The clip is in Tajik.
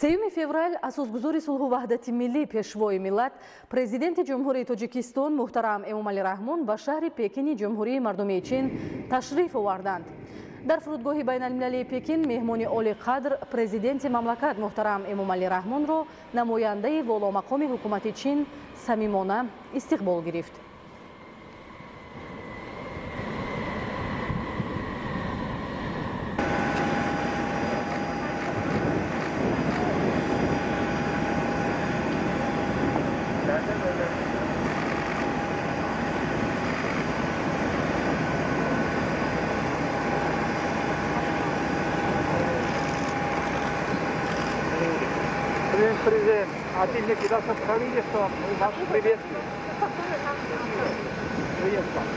3 феврал асосгузори сулҳу ваҳдати миллӣ, пешвои миллат, президенти Ҷумҳурии Тоҷикистон муҳтарам Эмомалӣ Раҳмон ба шаҳри Пекини Ҷумҳурии Мардумии Чин ташриф оварданд. Дар фурудгоҳи байналмилалии Пекин меҳмони олиқадр президенти мамлакат муҳтарам Эмомалӣ Раҳмонро намояндаи воломақоми ҳукумати Чин самимона истиқбол гирифт. Президент, от имени китайского правительства мы вас приветствуем. Приветствуем.